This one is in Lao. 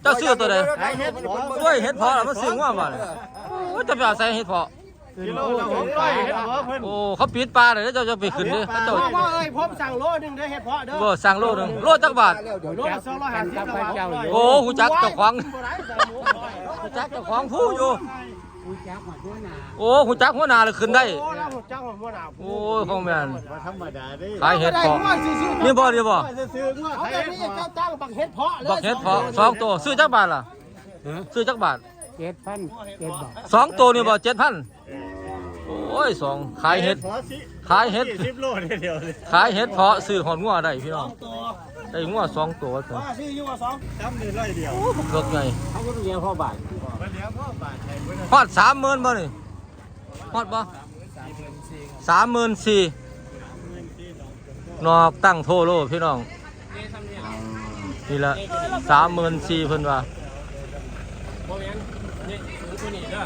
ເຈົ້າຊື້ຕົວໃດ? ໂອ້ຍ ເຫັດເຜາະ ມັນຊື້ງົວບໍ່ນີ້? ໂອ້ຍ ຈະໄປເອົາໃສເຫັດເຜາະ? ກິໂລລະຫົກຮ້ອຍເຫັດເຜາະເພິ່ນ. ໂອ້ ເຂົາປິດປ່າແລ້ວ ເຈົ້າຈະໄປຂຶ້ນເດ້ ເຂົາເຈົ້າ ພໍ່ເອີຍ ຜົມສັ່ງໂລໜຶ່ງເດີ ເຫັດເຜາະເດີ. ບໍ່ ສັ່ງໂລໜຶ່ງ ໂລຈັກບາດ? ໂລລະສອງຮ້ອຍຫ້າສິບ ເຈົ້າວ່າ. ໂອ້ ຮູ້ຈັກເຈົ້າຂອງ ຮູ້ຈັກເຈົ້າຂອງພູຢູ່. ຮູ້ຈັກຫົວໜ້າ ໂອ້ ຮູ້ຈັກຫົວໜ້າແລ້ວຂຶ້ນໄດ້. ໂອ້ ລາວຮູ້ຈັກຫົວໜ້າ. ໂອ້ຍ ຂອງແມ່ນ ບໍ່ທຳມະດາເດ້ ຂາຍເຫັດເຜາະ. ນີ້ບໍ່ ນີ້ບໍ່ ເຂົາຈະມີເຈົ້າຕັ້ງບັກເຫັດເຜາະເລີຍ. ບັກເຫັດເຜາະສອງໂຕ ຊື້ຈັກບາດລະ? ຮະ? ຊື້ຈັກບາດ? ເຈັດພັນ ເຈັດບາດ. ສອງໂຕນີ້ບໍ່ ເຈັດພັນ? ໂອ້ຍ ສອງ ຂາຍເຫັດ ຂາຍເຫັດ ສິບໂລເດ ຂາຍເຫັດເຜາະ ຊື້ຮອດງົວໄດ້ພີ່ນ້ອງ. ໄດ້ງົວສອງໂຕວ່າຊັ້ນ. ຊື້ຢູ່ວ່າສອງ ຈຳໄດ້ຮ້ອຍດຽວ. ໂອ້ ບັກເຂືອກໃຫຍ່ ເອົາເງິນເຫຼືອພໍບາດ ເພິ່ນເຫຼືອພໍບາດໃຫ້ເພິ່ນ. ຮອດສາມໝື່ນບໍ່ນີ້? ຮອດບໍ່? ສາມໝື່ນສີ່ ນອກຕັ້ງໂທໂລພີ່ນ້ອງ. ນີ້ລະ ສາມໝື່ນສີ່ ເພິ່ນວ່າ. ບໍ່ແມ່ນ ນີ້ສູງກວ່ານີ້ເດີ.